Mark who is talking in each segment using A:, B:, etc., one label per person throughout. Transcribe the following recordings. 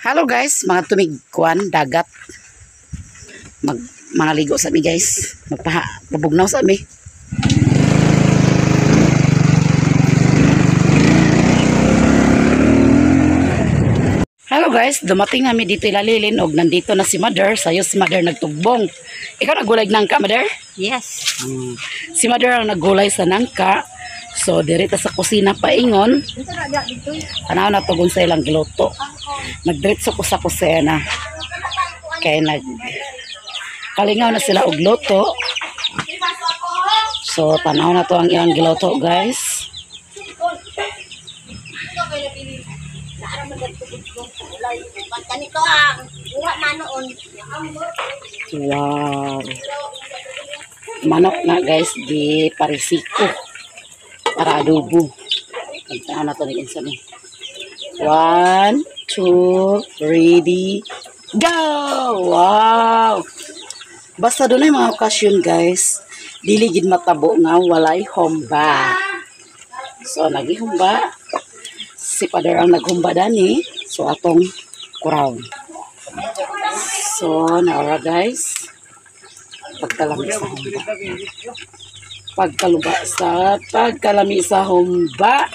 A: Hello guys, mga tumigkuan dagat. Mag mga ligo sa mi guys. Magpaha, pabugnaw sa mi. Hello guys, dumating nami dito ilalilin og nandito na si Mother. Sayo si Mother nagtugbong. Ikaw nagulay nangka, Mother?
B: Yes.
A: Si Mother ang naggulay sa nangka. So direta sa kusina paingon. Tanaw na to sa ilang giluto. Nagdiretso ko sa kusina. Kay nag kalingaw na sila og luto. So tanaw na to ang ilang giluto, guys. Wow. Manok na guys, di parisiko para adobo. Tanaw na to ni insa ni. 1, 2, ready, go! Wow! Basta doon ay mga okasyon guys, dili gid matabo nga walay humba. So nagihumba si Father ang naghumba dani, so atong crown. So naara guys, pagkalami sa humba. Pagkaluba sa pagkalami sa humba.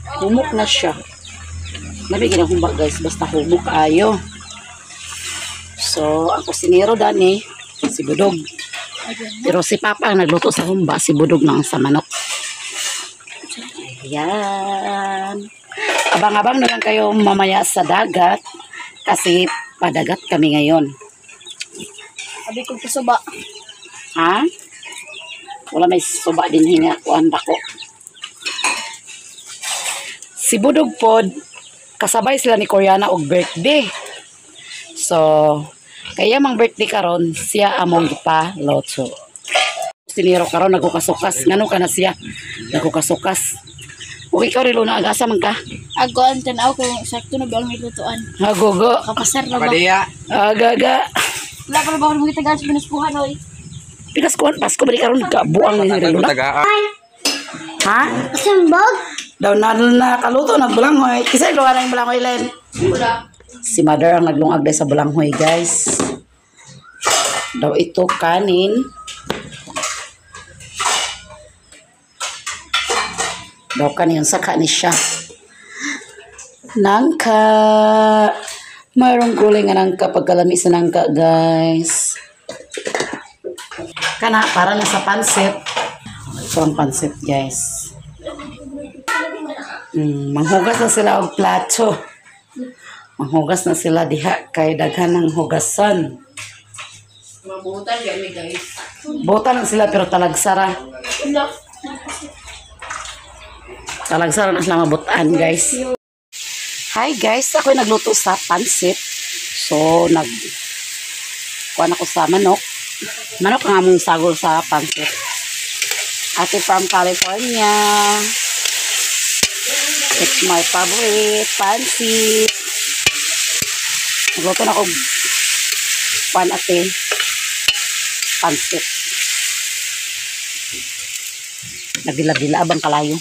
A: Humok na siya. Nabigyan ang humba guys, basta humok ayo. So, ang kusinero dani, si Budog. Pero si Papa ang nagluto sa humba, si Budog na ang sa manok. Ayan. Abang-abang na lang kayo mamaya sa dagat kasi padagat kami ngayon.
B: Abi ko suba.
A: Ha? Wala may suba din hinga kuan dako. Si Budog pod kasabay sila ni Koreana og birthday. So, kaya mang birthday karon siya among gipa-lotso. Siniro karon nagkukasukas. Ngano ka na siya? Nagkukasukas. Okay ka rilo na agasa man ka.
B: Ago ang tanaw kung sakto na ba ang nilutuan.
A: Agogo.
B: Kapasar na ba?
A: Agaga.
B: Wala ka na ba akong mga tagaan sa pinaskuhan oy?
A: Pinaskuhan Pasko ba di karon kabuang ni rilo na? Ha?
B: Simbog?
A: Daw na nakaluto ng bulanghoy. Kisa lugar ng bulanghoy len.
B: Wala.
A: Si Mother ang naglungag sa bulanghoy guys. Daw ito kanin. Daw kanin saka ni siya. Nangka. Mayroong gulay nga nangka pagkalami sa nangka guys. Kana para na sa pansit. Ito ang pansit guys. Manghugas na sila og plato. Manghugas na sila diha kay daghan ng hugasan.
B: Mabutan kami guys.
A: Butan na sila pero talagsara. Talagsara na sila mabutan guys. Hi guys, ako nagluto sa pansit. So nag kuan ako sa manok. Manok ang among sagol sa pansit. Ate from California. It's my favorite pansit. Nagluto na ako pan ate pansit. Nagdila-dila abang kalayo.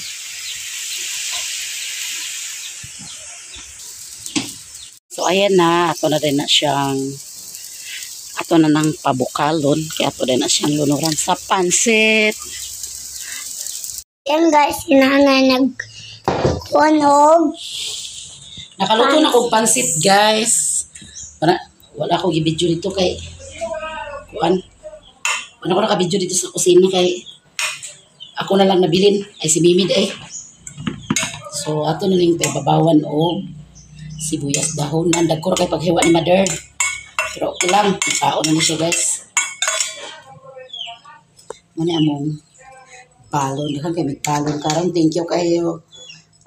A: So ayan na, ato na din na siyang ato na nang pabukalon kaya ato din na siyang lunuran sa pansit.
C: Yan guys, sinanay nag kuanog.
A: Nakaluto na kog pansit guys. Wala akong i-video dito kay kuan. Wala ko naka-video dito sa kusina kay ako na lang nabilin ay si Mimid eh. So ato na ning babawan og sibuyas dahon. Nandagko ra kay paghiwa ni Mother. Pero okay lang, kaon na ni siya guys. Muna among balon. Daghan kay mig balon karon. Thank you kayo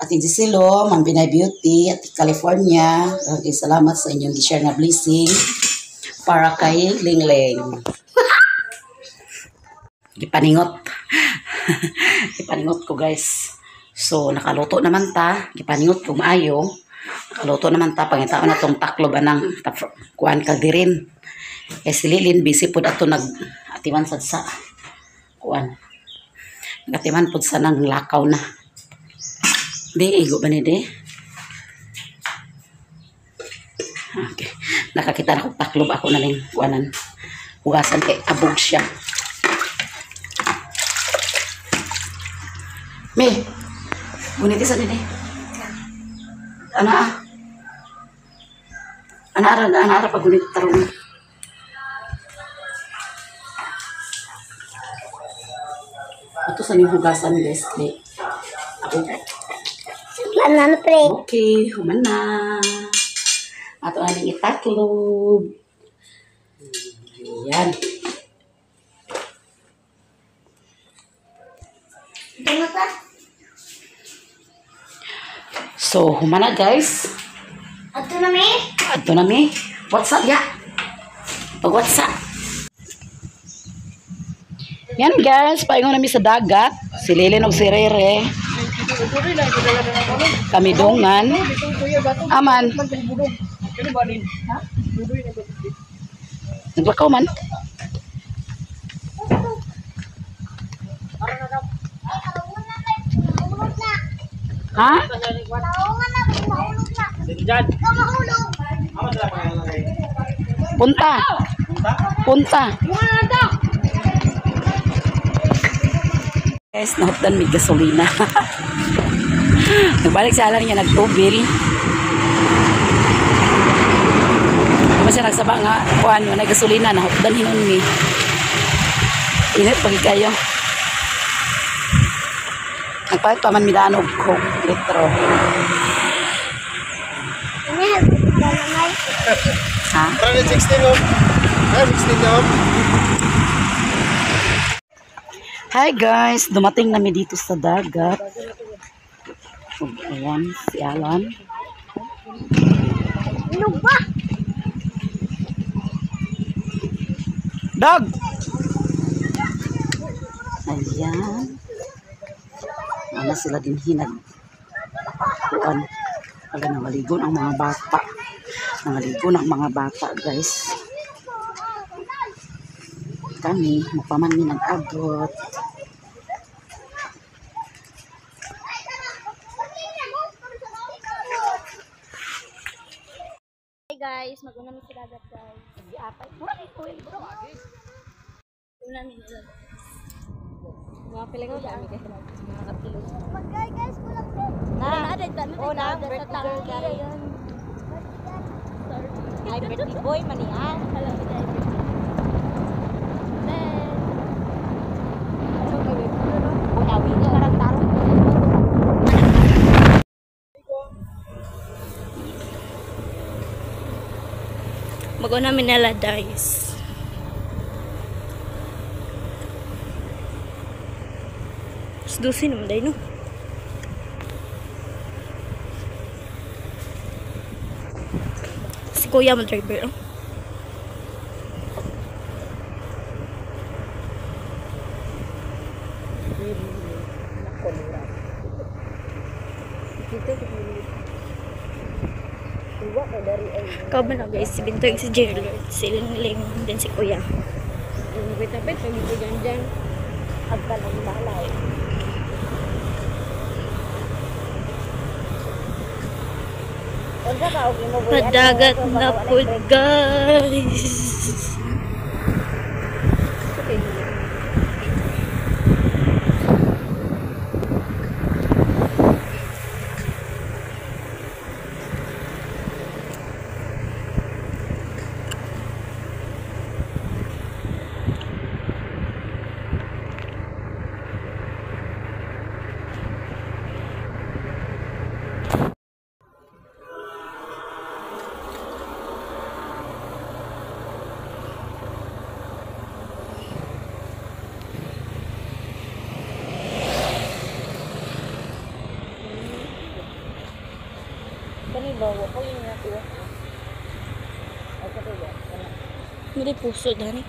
A: Ate Giselo, Ma'am Binay Beauty, Ate California. Okay, salamat sa inyong gi-share na blessing para kay Lingling. Gipaningot. Gipaningot ko guys. So nakaluto naman ta, gipaningot ko maayo. Nakaluto naman ta, pangitaon na tong taklob anang kuan kaldirin. Kay si Lilin busy pod ato nag atiman sad sa kuan. Nagatiman pod sa nang lakaw na. Di, igo ba ni di? Okay. Nakakita na kong taklob ako na ning kuanan. Hugasan kay abog siya. Me, guniti sa nini. Ana ah. Ana ara, ana ara pag gunit tarong. Ato sa ning hugasan guys kay abog.
C: Banana pre.
A: Okay, human na. Ato aning itaklob. Ayan.
C: Ito na ta.
A: So, human na guys.
C: Ato na mi.
A: Ato na mi. What's up ya? Pag what's up? Yan guys, paingon nami sa dagat. Si Lilin og si Rere. Kami dongan. Aman. Naglakaw man. Ha? Punta. Punta. Guys, nahupdan may gasolina. Nagbalik sa alan niya, nagtubil. Diba siya nagsaba nga, kuan, wala gasolina, nahupdan hinon mi. Init pagi kayo. Nagpalit pa man mi daan og Coke litro. Ha?
D: 360 ma'am. 360 ma'am.
A: Hi guys, dumating nami dito sa dagat. Ug ayan, si Alan.
C: Ano ba?
A: Dog! Ayan. Ana sila din hinag. Kuan. Ala, nangaligo ang mga bata. Nangaligo ng mga bata, guys. Kami, magpaman mi nag-abot.
B: Hi guys, mag-una mi sa dagat guys. Una mi nila. Mga pila ko dami kay mga kapilo.
C: Magay guys, kulang din.
B: Na, oh, na, sa tangki. Ay, birthday boy, mani ah. Mag-una mi nila, guys. Mas 12 naman dahil, no? Si Kuya mo driver, oh. Kaba na guys, si Bintoy, si Jerlord, si Lingling, din si Kuya. Padagat na po guys. Hindi puso, Dani.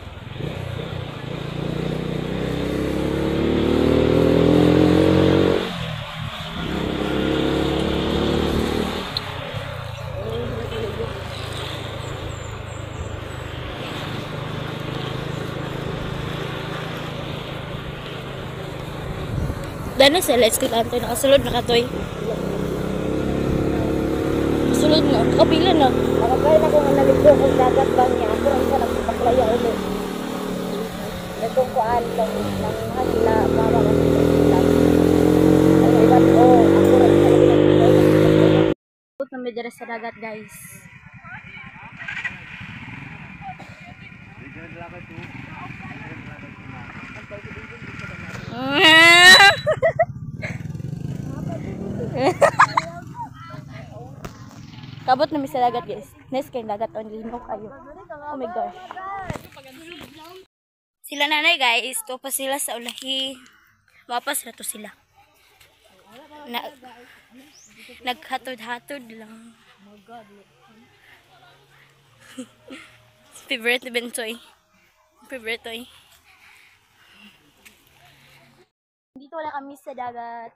B: Dano sa let's go tanto nakasulod na katoy. Sulod na, kapila na. kong dagat bang niya. Ako rin siya nagpaklaya ulit. Nagkong kuan lang nang sila para sila. Ano ibat oh, ako rin siya nagpaklaya. Kami dere sa dagat, guys. Kabot na mi sa dagat, guys. Nice kay dagat on linaw kayo. Oh my gosh. Sila nanay, guys, to pa sila sa ulahi. Mapas na to sila. Naghatod-hatod lang. Favorite ni Bentoy. Favorite toy. Dito wala kami sa dagat.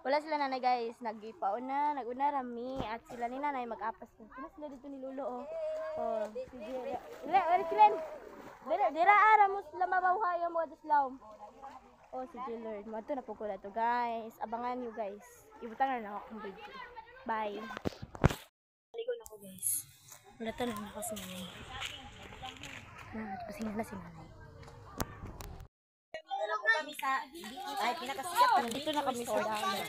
B: Wala sila nanay, guys. Nagpauna, naguna rami at sila ni nanay mag-apas. Sila sila dito ni Lolo oh. Oh, sige. Dira, sila. Dira, dira ara mo sila mabawhayo mo adas law. Oh, si Jillard. Madto na po ko to, guys. Abangan niyo, guys. Ibutang na ako akong video. Bye. Ligo na ko, guys. Wala to na ako si nanay. Pasingin na si nanay.
A: Ay, pinakasikat.
B: Dito na kami sa dagat.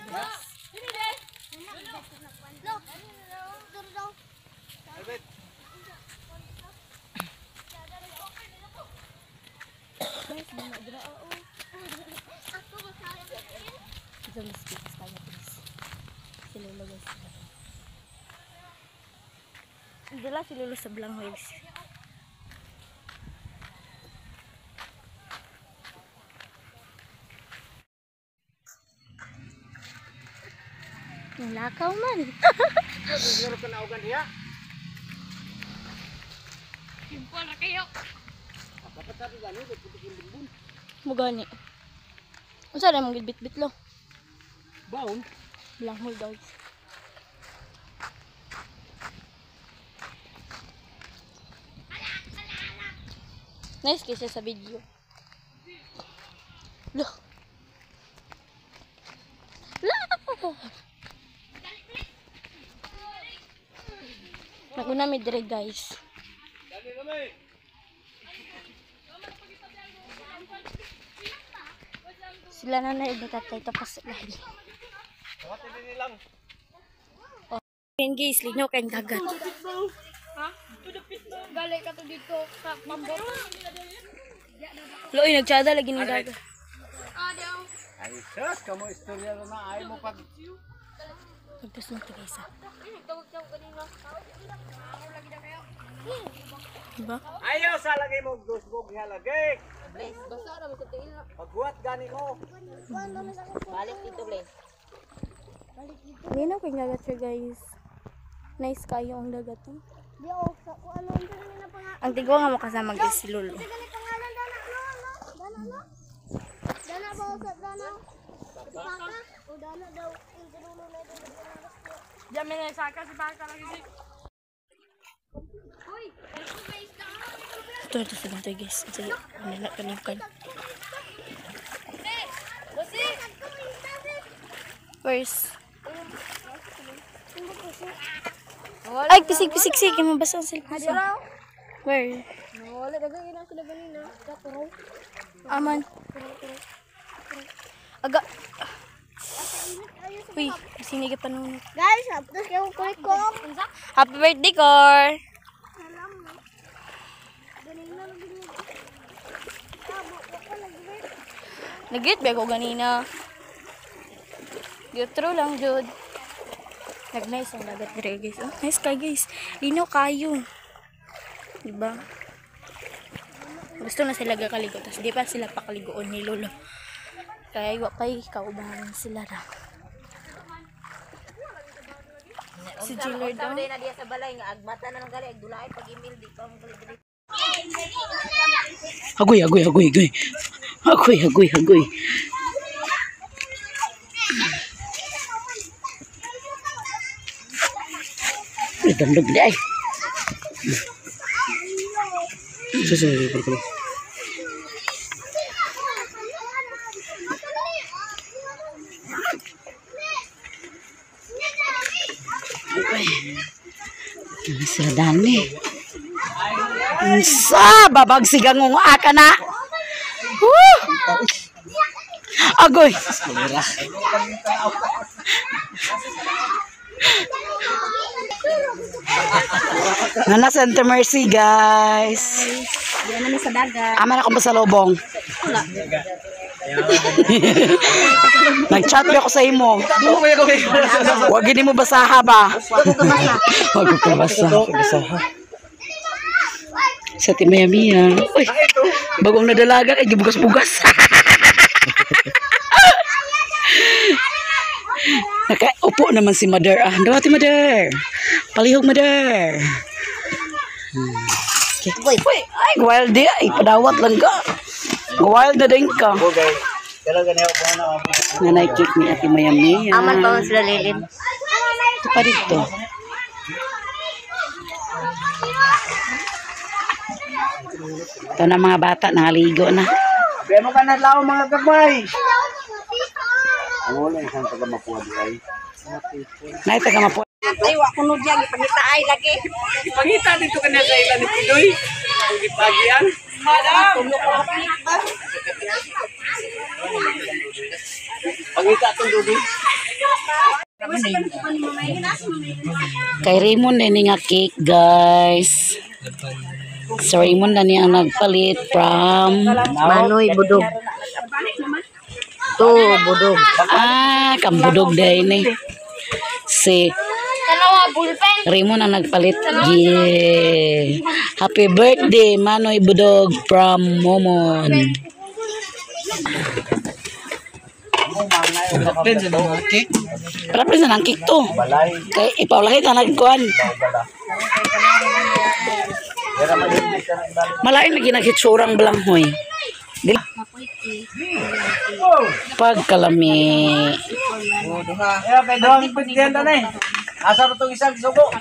B: Ito mas pitas tayo, please. Si Lolo, guys. Dala si Lolo sa Blanghoy. Ang lakaw man.
D: Siguro ka na ugan diha.
B: Simple ra kayo.
D: Dapat sabi gani putik yung bumbun.
B: Mugani. Unsa ra mong gibit-bit lo?
D: Baon.
B: Blanghoy, guys. Nice kasi sa video. Loh. Loh. Naguna mi dire, guys. Sila na na ibatatay tapos lagi. Oh, yan guys, linaw kayong dagat.
E: Gali ka to dito sa Pambor.
B: Loy, nagtsada lagi ng dagat.
D: Ay sus, kamo istorya na ay mo pag
B: Nagpas na ito, guys. Diba?
D: Ayaw sa lagay mo dusbog halagay. Bless, basta ra mo sa tiil. Paghuwat gani mo.
A: Balik dito, Bless.
B: Linaw kayong dagat siya, guys. Nice kayo ang dagat. Oh. Ang tigwa nga mo kasama, guys, si Lolo. Ito na ito sa ganito, guys. Sige, ano na kanukan. First. Ay, pisig, pisig, sige. Mabasa ang cellphone. Where?
E: Wala daghan na sila ganina.
B: Aman. Aga. Uy, siniga pa nun.
C: Guys, tapos kayo kulit ko.
B: Happy birthday, Cor! Nag-greet ba ako ganina? Gutro lang, Jud. Nag-nice ang dagat dire, guys. Oh, nice ka, guys. Lino kayo. Diba? Gusto na sila kaligo. Tapos di pa sila pakaligoon ni Lolo. Kaya iwa pa kaubahan sila ra. Si Jillard daw.
A: na diya sa balay nga agmata na lang gali agdulay pag email di pa mo dili.
F: Agoy, agoy, agoy, agoy. Agoy, agoy, agoy. Uy, dandog di ay. Susunod,
A: Ano sila Dani? Unsa babag sigang aka na. Woo! Agoy. Nana Santa Mercy, guys.
B: Diyan namin sa dagat.
A: Ama na akong pasalubong. Nag-chat ako sa imo. Wag gini mo basaha ba? Wag ko basa. Basaha. Sa Timaya Mia. Uy, bagong nadalaga kay gibugas-bugas. Nakaupo naman si Mother. Ah, dawati Mother. Palihog Mother. Okay. Uy, ay, wild di. Ay, padawat lang ka. Wild na din ka. Nanay cake ni Ate Maya Mia.
B: Aman pa sila lilin.
A: Ito pa dito. Ito na mga bata, nangaligo na.
D: Sabihan mo ka na lao mga gamay. Ang wala isang taga Mapua diay.
A: Nay, taga Mapua.
B: Ay, wa kuno diya gipangita ay lagi.
F: Ipangita dito ka na sa ilan ni Pidoy. Ang gipagian. Madam!
D: Pangita tong dugi.
A: Kay Raymond na ni nga cake, guys. So Raymond na niya ang nagpalit from
B: Manoy budog. To budog.
A: Ah, kambudog dahil ni. Si Raymond ang nagpalit. Yeah. Happy birthday, Manoy Budog from Momon. Para pa sa cake to. Kay ipaulahi ta nagkuan. Malain lagi naghitsurang balanghoy. Pagkalami.
D: Eh, kay dong pagdiyan ta na. Asa ra tong isang sugo?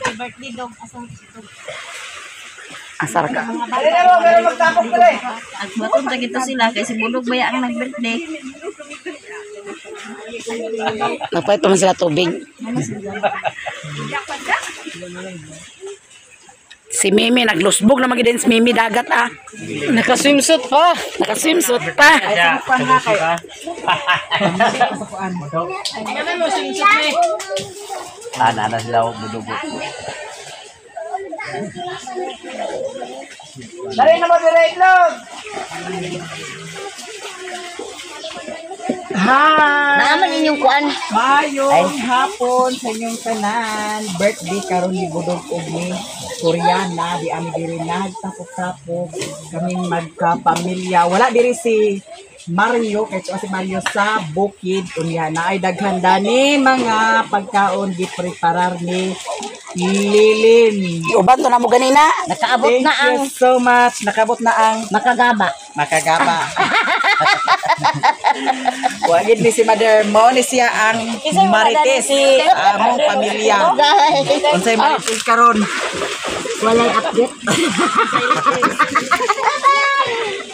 A: Asar ka.
D: Dali na mo, pero magtapok pala eh.
B: Agbaton ta gito sila kay si Budog baya ang nag-birthday.
A: Nagpalit pa man sila tubig. Si Mimi, naglusbog na magidin si Mimi dagat ah.
F: Naka-swimsuit pa.
A: Naka-swimsuit pa.
D: Ana na sila budugo. Dali na mo dire itlog.
G: Hi!
B: Naaman inyong kuan.
G: Mayong hapon sa inyong tanan. Birthday karon ni Budog og ni Koreana. Di ami diri nagtapok-tapok. Kaming magkapamilya. Wala diri si Mario, kay si Mario sa bukid. Unya na ay daghan dani mga pagkaon gipreparar ni Lilin.
A: Uban to na mo ganina.
B: Nakaabot
G: Thank
B: na ang
G: you so much. Nakabot na ang
B: makagaba.
G: Makagaba. Wagid ni si Mother mo ni siya ang Marites among pamilya. Unsay Marites karon?
B: Walay update.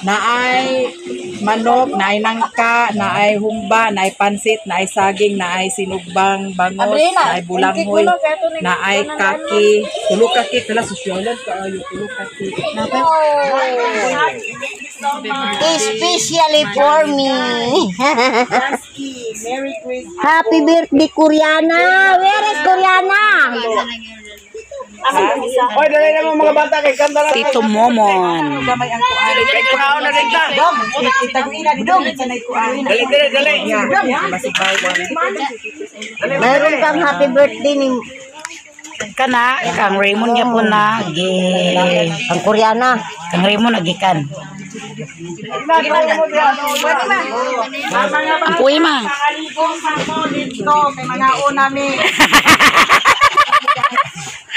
G: Naay manok, naay nangka, naay humba, naay pansit, naay saging, naay sinugbang bangos, naay bulanghoy, naay kaki, tulo kaki tala sosyolan kaayo tulo kaki.
C: Especially for me.
G: Merry Christmas.
C: Happy birthday, Koreana. Where is Koreana?
D: Hoy, dali na mo mga bata kay kanta na.
A: Tito Momon.
G: Gamay ang kuan.
D: Kay kunaon na rin ta.
G: Dong, itaguin na dito sa nay kuan.
D: Dali dali dali.
C: Meron kang happy birthday ni
A: Kana, kang Raymond niya po na.
C: ang Koreana.
A: Kang Raymond nagikan. Ang kuya ma.
G: Pangaligong sa mo dito kay mga una mi.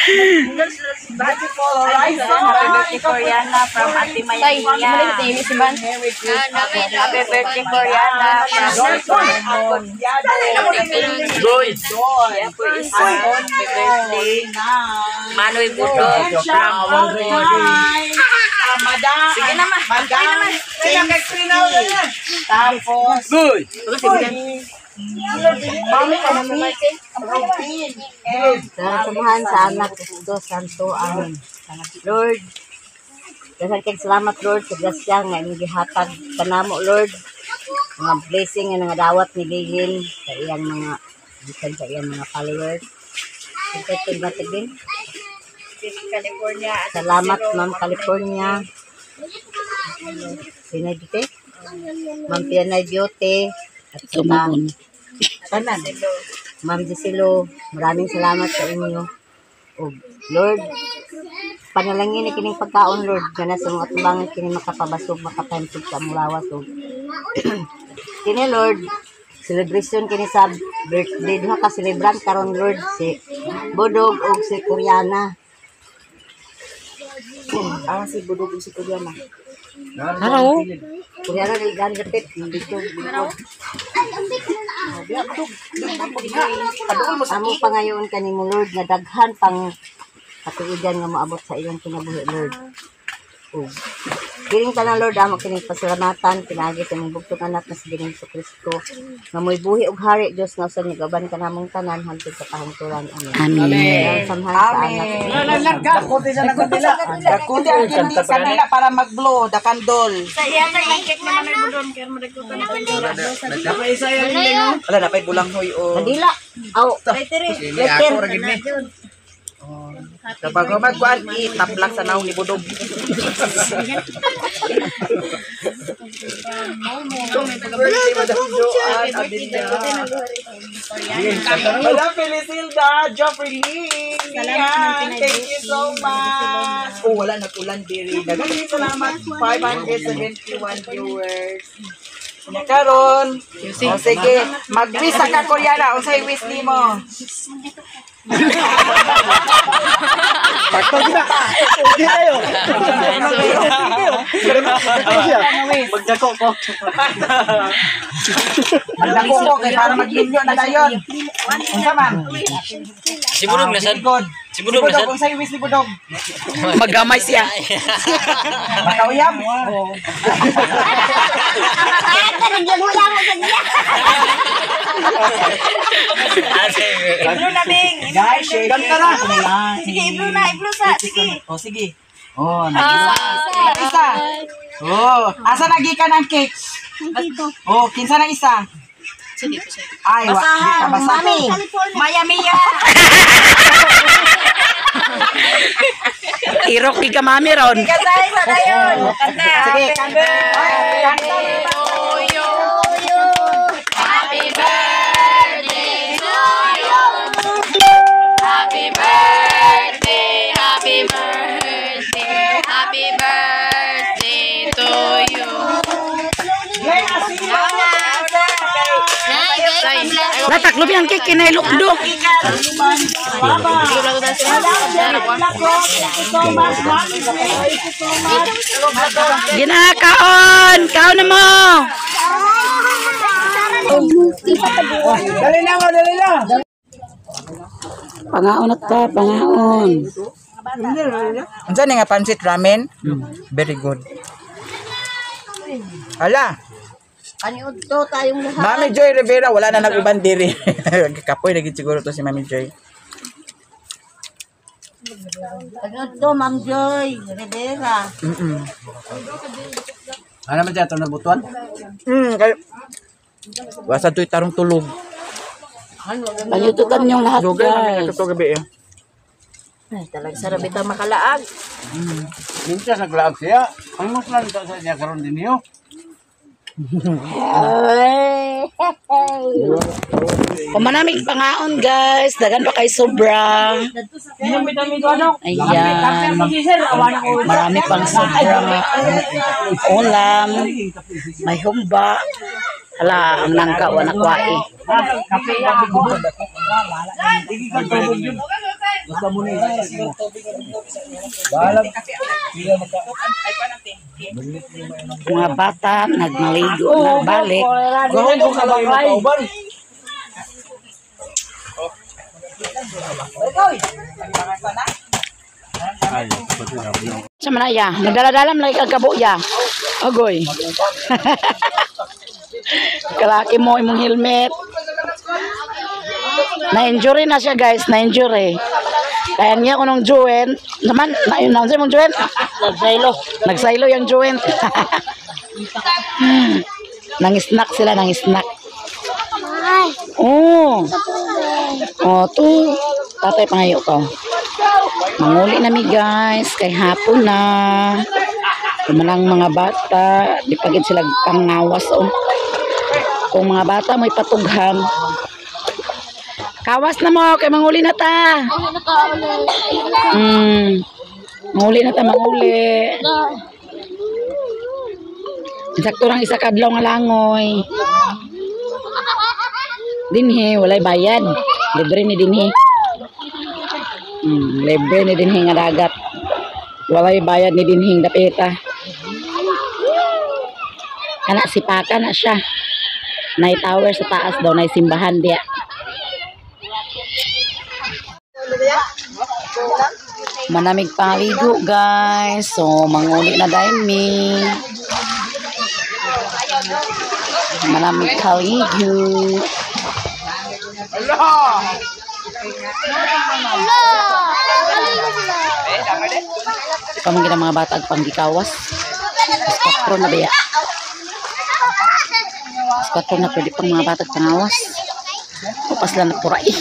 G: Happy birthday Koreana from Ate Maya. Happy birthday Koreana from
F: Goy.
G: Happy birthday
F: Manoy Budog from
G: Madam. Sige naman. Madam. Tapos
F: Goy.
G: Mami Kami, Robin, and
H: Samahan sa Anak, Espiritu Santo. Amen. Lord, daghan kay salamat Lord sa grasya nga imong gihatag kanamo Lord. Mga blessing nga nangadawat ni Lilin sa iyang mga bisan sa iyang mga followers.
E: California.
H: Salamat Ma'am California. Pinay Beauty? Ma'am Pinay Beauty. At saka
G: tanan.
H: Ma'am Giselo, maraming salamat sa inyo. O Lord, panalangin na kining pagkaon Lord, nga sa mga tubangan kini makapabasog, makapahimtog sa among lawas. O kini Lord, celebration kini sa birthday duha ka celebrant karon Lord, si Bodog ug si Koreana.
G: Ah, si Budog ug si Koreana.
H: Hello. Koreana dili gan dapit dito. Amo pangayoon kanimo Lord nga daghan pang katuigan nga moabot sa iyong kinabuhi Lord. Ug kining tanan Lord amo kining pasalamatan pinaagi sa imong bugtong anak na si Ginoong Kristo nga mo'y buhi ug hari Dios nga usa nagaban kanamong tanan hangtod sa kahangturan. Amen.
A: Amen.
H: Samahan sa anak.
D: Dakote sa nagkandila.
G: Dakuti ang kindi kanila para mag-blow, the candle.
E: Sa iya sa cake naman ay budon kaya madagkutan na kandura.
D: Dapat isa yan ling.
G: Wala na pa'y bulang hoy o.
H: Kadila. Aw,
D: Ako ra gid ni.
G: Kapag magkuan, itaplak sa naong ni Budog.
D: Birthday Madam Joanne Abilla.
G: Madam Felicilda, Joffrey Lee. Yan, thank you so much. Oh, wala nag-ulan diri. Daghang salamat 571 viewers. Nya karon. O sige, mag-wish ka Koreana, unsay wish nimo?
D: Magdako ko.
G: Magdako ko kay para magminyo na dayon. Unsa man?
I: Si Budog na sad.
G: Good.
I: Si Budog na sad.
G: Unsay wish ni Budog?
A: Magamay siya.
G: Makauyab.
E: Iblo na bing.
G: Guys, shake. Kanta na.
E: Sige, iblo na, iblo sa. Sige.
G: O sige. Oh, nag-isa. Isa. Oh, asa nagikan ang cake? Oh, kinsa na isa? Ay, wa, di ka basa.
E: Maya Mia.
A: Irok di ka mami ron.
E: Kantay sa dayon. Kanta.
G: Sige, kanta. Ay, kanta.
B: Happy birthday to you. Happy birthday, happy birthday, happy birthday to you.
A: Latak lubi ang cake kinay lukdo. Gina kaon, kaon na mo.
D: Dali na mo, dali na.
A: Pangaon at ta, pangaon.
G: Unsa ni nga pansit ramen? Very good. Hala,
H: Paniud to tayong lahat.
G: Mami Joy Rivera wala na nag-uban diri. Kapoy lagi siguro to si Mami Joy.
H: Paniud to Ma'am Joy Rivera.
D: Ano man siya itong nabutuan?
G: Kay Wasa to'y tarong tulog.
A: Panyututan niyong lahat
G: Dugay namin
A: guys.
G: ito gabi eh.
H: Ay, talagang sarap ito makalaag.
D: Mintas naglaag siya. Ang mas lang sa niya karon din niyo.
H: Ay,
A: Kumanamig pangaon guys, dagan pa kay sobra. Ayan. Marami pang sobra nga ulam. May humba. Hala, ang nangka wala kwae. Mga bata nagmaligo, nagbalik.
D: Gawin ko kalay mo kauban.
A: Sa manaya, nagdala-dala man lagi kag kabuya. Agoy. Kalaki mo imong helmet. Na-injury na siya, guys, na-injury. Kaya niya ko nung joint, naman, na yun na mong joint? Nagsaylo. Nagsaylo yung joint. Nang-snack sila, nang-snack. Oh. Oh, to. Tatay, pangayo ko. Manguli na mi, guys, kay hapon na. Kumanang mga bata, di pagid sila pangawas oh. Kung mga bata may patughan. Kawas na mo kay manguli na ta. Manguli na ta, manguli. Sakto lang isa ka adlaw nga langoy. Dinhi walay bayad. Libre ni dinhi. Libre ni dinhi nga dagat. Walay bayad ni dinhi dapita. Kana sipaka na siya. Night tower sa taas daw, nay simbahan diya. Manamig pangaligo, guys. So manguli na dahil mi. Manamig kaligo. Pamangkin ang mga bata ag panggikawas. Alas 4 na biya. Alas 4 na pwede pang mga bata ag pangawas. Upas lang na pura eh.